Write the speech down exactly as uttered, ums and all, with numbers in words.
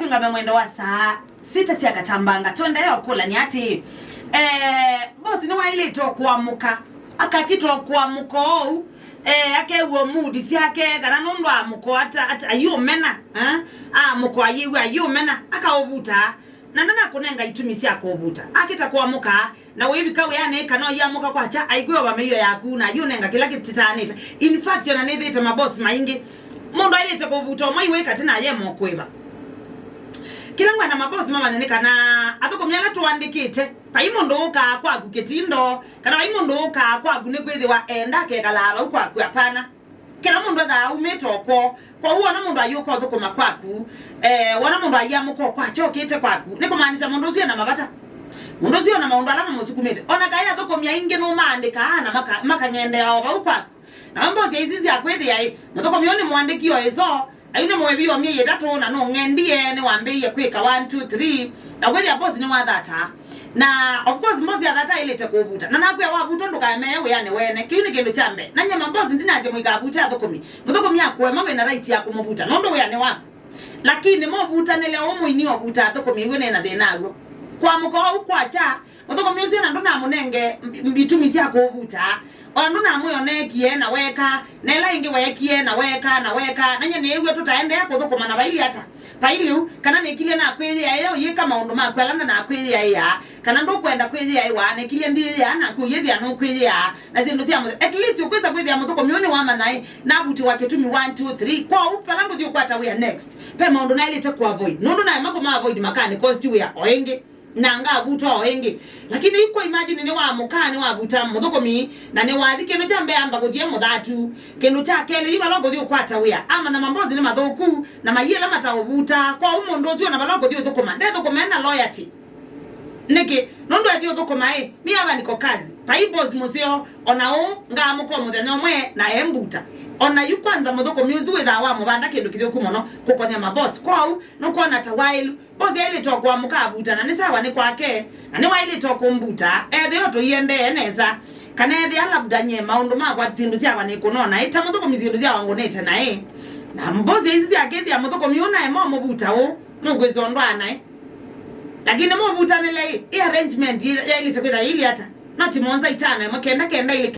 Ngame mwendo wa saa sita sya katambanga, twendeea ũkũlany'a atĩĩ, eh, bosi nĩwaĩlĩte o kũamũka, akakita o kũamũka oou, eh, akew'a mood syake, kana nũndũ aamũka ata, ata, ayĩũmena, eh? Aamũka ayĩw'a ayĩũmena, akaũvuta, na ndanakũnenga itumi sya kũũvuta. Akita kũamũka, na ũivika wĩanĩ kana ũiamũka kwakya, aikwĩwa mĩio yaku na ayĩũnenga kĩla kĩtitaanĩte. In fact, ona nĩthĩĩte mabosi maingĩ, mũndũ aĩlĩte kũvuta ũmwe iwe katĩ na ayema ũkũĩva. Kĩla ngwenda mabosi mamanye nĩ kana athũkũmi ala tũandĩkĩte, vai mũndũ ũkaa kwaku kĩtindo, kana vai mũndũ ũkaa kwaku nĩ kwĩthĩwa enda akekalaa vau kwaku, apana. Kĩla mũndũ ethaa aumĩte o kwoo. Kwoou wona mũndũ ayũka ũthũkũma kwaku, eh, wona mũndũ aiamũka o kwakya okĩte kwaku, nĩ kũmaanisha mũndũ ũsu ena mavata. Mũndũ ũsu ena maũndũ ala mamũsukumĩte. Ona kaĩ athũkũmi aingĩ nũmaandĩkaa na maka-, makang'endeea o vau kwaku. Nawe mbosi ici sya kwĩthĩa ĩ, mũthũkũmi ũyũ nĩmũandĩkie o ĩsoo, ayu nĩmũĩvie o myei ĩtatũ na nũng'endie, nĩwambĩĩie kwĩka one, two, three, na kwĩthĩa bosi nĩwathataa. Na of course, mbosi ya thata aĩlĩte kũvuta. Na nakwĩa wavuta ndũkaemee wĩanĩ wene. Kĩu nĩ kĩndũ kya mbee. Na nyie mabosi ndinasya mũikavute athũkũmi. Mũthũkũmi akũema wĩna right ya kũmũvuta. Nũndũ wĩanĩ waku. Lakini mũvutanĩle ũũ mũini ũvuta athũkũmi iwe nena thĩna aw'o. Kwamũka ũu kwakya, mũthũkũmi ũsu na ndũnamũnenge mb-, mbitumi sya kũvuta. Ona ndũnamwĩa ũneekie na weka, na ĩla ĩngĩ weekie na weka, na weka. Na nyie nĩĩw'e tũtaendeea kũthũkũma na vaili ata. Vai lĩu, kana nĩkilye nakwĩyĩaĩa ũyĩka maũndũ maku ala ndanakwĩyĩaĩa, kana ndũkwenda kwĩyĩaĩwa, nĩkilye ndĩyĩaa naku ũyĩthĩa nũkwĩyĩaa, na syĩndũ sya mũthe-, at least ũkwĩsa kwĩthĩa mũthũkũmi ũũ nĩwamanya ĩ, navutiwa kĩtumi one, two, three. Kwoou, vala ngũthi ũkwata wĩa next, ve maũndũ naĩlĩte kũ avoid, nũndũ naema kũma avoid makanĩ cost wĩa o ĩngĩ. Na ngavutwa o ĩngĩ. Lakini ikwa imagine nĩwamũkaa, nĩwavuta mũthũkũmi, na nĩwathi, kĩndũ kya mbee amba kũthiĩ mũthatu. Kĩndũ kya kelĩ, yu vala ũkũthi ũkwata wĩa, amanya mabosi nĩ mathũku, na mayĩla mataũvuta. Kwoou mũndũ ũsu ona vala ũkũthi ũthũkũma, ndethũkũma ena loyalty. Nĩkĩ? Nũndũ ethi ũthũkũma ĩ, mi hapa niko kazi. Vai boss mũseo, ona ũũ, ngaamũka mũthenya ũmwe, na embuta. Ona yu kwanza mũthũkũmi ũsu wĩthaa wamũvanda kĩndũ kĩthũku mũno, kũkonya maboss. Kwoou, nũkwona ta waĩlu, bosi aĩlĩte o kũamũka avuta, na nĩ sawa nĩ kwake, na nĩwaĩlĩte o kũmbuta, ethĩwa tũiendee nesa, kana ethĩa labda nyie maũndũ makwa, syĩndũ syakwa nĩkũnona, ĩ ta mũthũkũmi syĩndũ syakwa ngũnĩte naĩ. Na bosi ici syakĩthĩa mũthũkũmi ũũ naema ũmũvuta ũũ, nũkwĩsĩ ũndũ anaĩ. Lakini mũvutanĩle ĩ, ĩ arrangement ĩ, yaĩlĩte kwĩtha ĩilye ata? Noti mũonza itano ĩmwe kenda kenda ilĩ